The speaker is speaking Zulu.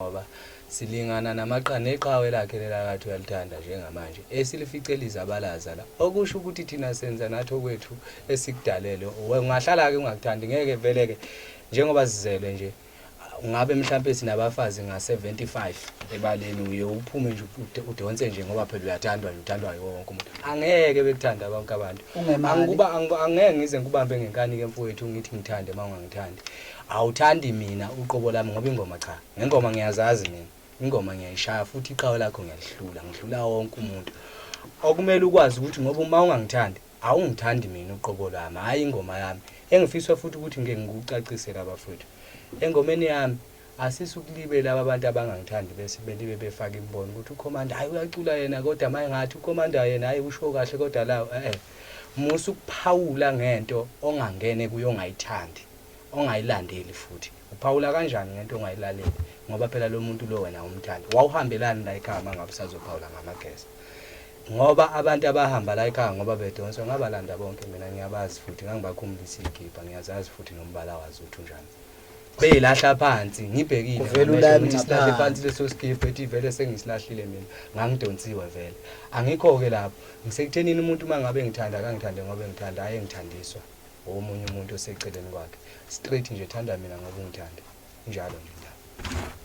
Ngoba silingana namaqa neqhawe lakhe lela kathi uyalithanda njengamanje esilifice lizabalaza la, okusho ukuthi thina senza nathi okwethu esikudalele. Ungahlala-ke ungakuthandi, ngeke vele-ke njengoba sizelwe nje. Ngabe mhlampe sinabafazi nga-75 ebaleni, uye uphume nje udonse nje ngoba phela uyathandwa nje, uthandwa yiwo wonke umuntu. Angeke bekuthanda bonke abantu. Ungemali. Angeke ngize ngikubambe ngenkani-ke mfowethu, ngithi ngithande uma ungangithandi. Awuthandi mina uqobo lami ngoba ingoma, cha, ngengoma ngiyazazi mina, ingoma ngiyayishaya futhi iqhawe lakho ngiyalihlula, ngihlula wonke umuntu. Okumele ukwazi ukuthi ngoba uma ungangithandi, awungithandi mina uqobo lwami, hhayi ingoma yami. Engifiswa futhi ukuthi ngike ngikucacisele, abafowethu, engomeni yami asisukulibe laba abantu abangangithandi bese belibe befaka imibono ukuthi uCommander, hayi, uyacula yena, kodwa uma engathi uCommander yena, hayi, usho kahle, kodwa la musa ukuphawula ngento ongangene kuyo, ongayithandi, ongayilandeli. Futhi uphawula kanjani ngento ongayilaleli? Ngoba phela lo muntu lo wena umthandi, wawuhambelani la ekhaya uma ngabe usazophawula ngamageza? Ngoba abantu abahamba la ekhaya ngoba bedonswa, ngabalanda bonke mina, ngiyabazi futhi ngangibakhumulisa iy'kibha, ngiyazazi futhi nombala wazi ukuthi unjani, beyilahla phansi ngibhekile. Kuvela ngamehlo ulami ngithi silahle ngaphansi. Phansi leso sikibha, ethi vele sengisilahlile mina, ngangidonsiwe vele. Angikho-ke lapho, ngisekuthenini umuntu uma ngabe ngithanda, akangithande ngoba engithanda, hhayi engithandiswa omunye umuntu oseceleni kwakhe. Straight nje, thanda mina ngoba ungithanda, injalo nje indaba.